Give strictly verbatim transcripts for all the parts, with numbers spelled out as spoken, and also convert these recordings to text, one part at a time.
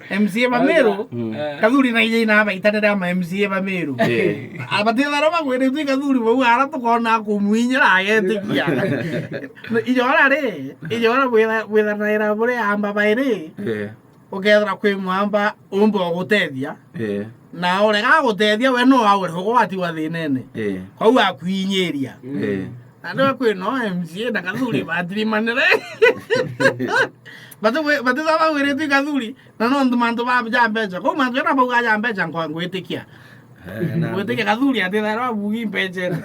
M C A ba Meru, mm, Kathuri na ije ina baitanire ama M C A ba Meru. Eh. Abatithara bagwiritwe Kathuri bau ara tukona kumwinyira agetikia. Ijo ara ri, ijo ara bwithanaira buri amba bairi. Eh. Ukethira kwi mwamba umba ugutethia. Eh. Na urega gutethia we no aure ugwatigwa thinene. Eh. Kwou akwinyiria. Eh. Na ndio kwi no M C A na Kathuri batirimanire. Batu batu bagwiritwe Kathuri. Na nontu mantu ba ja mbeca. Kwou mantu jana bauga ja mbeca nkwa ngwitikia. Eh, na ngwitikia Kathuri ati na rabu gi mbeca.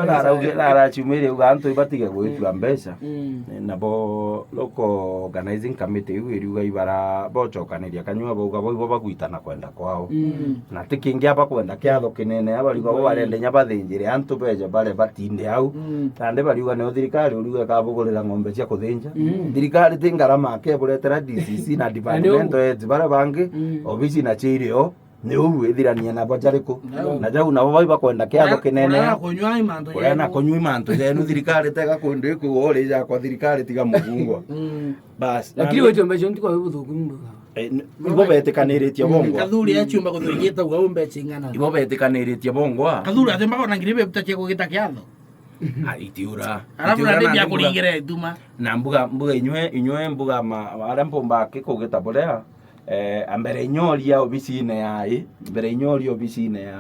Arauge na araciumire uga antu ibatige gwitua mbeca. Mm. Nabo local organizing committee iu iriuga ibara bocokaniria kanyua bauga bo ibo bagwitana kwenda kwao. Mm. Na ti kingi aba kwenda kiatho kinene, abariuga bo barenda inya bathinjire antu beja bare batinde au. Mm. Nandi bariuga nio thirikari uriuga ikabugurira ng'ombe cia kuthinja. Mm. Thirikari ti ngarama akeburetera D C C na department heads baria bangi, mm, obisi na cia irio, ni uu withirania nabo jariku? No. Na jau nabo bai bakwenda kiatho kinene. Kuria na kunyua imantu jenu. Kuria na kunyua imantu jenu, thirikari tega kundu iku uri jakwa thirikari tiga mugungwa. Mm. Bas. Lakini wetu mbeca nti kwa buthuku mbuga. Eh, n-, ibo betikaniritie bongwa. Kathuri aciumba kuthugita uga umbe cingana. Ibo betikaniritie bongwa. Kathuri aciumba kona ngiri bebutakie kugita kiatho. Ah, itiura. Alafu itiura na ndio na mbuga kuringire ituma. Na mbuga, mbuga inywe, inywe mbuga ma, aria mpumba kikugita buria, eh, ambere inyoria obisine ya i, mbere inyoria obisine ya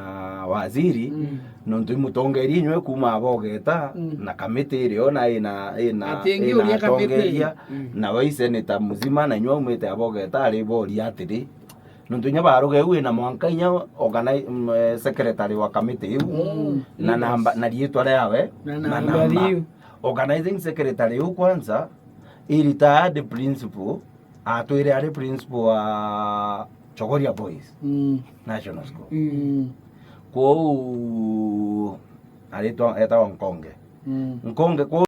waziri, mm, nontu imutongeria inywe kuma abogeta, mm, na kamiti irio na ina, ina, ati ingi ina uria kamiti atongeria, mm, na wai senator mzima na inywe umite abogeta ari boria atiri, nontu inya baruge u ina mwanka inya organi-, mm, eh, secretary wa kamiti iu, mm, na namba, na riitwa riawe, na na namba. Namba. Organizing secretary u kwanza, i retired principal, atwire ari principal wa Chogoria Boys, mm, National School. Mm. Kwou aritwa, etagwa Nkonge. Mm. Nkonge, kwou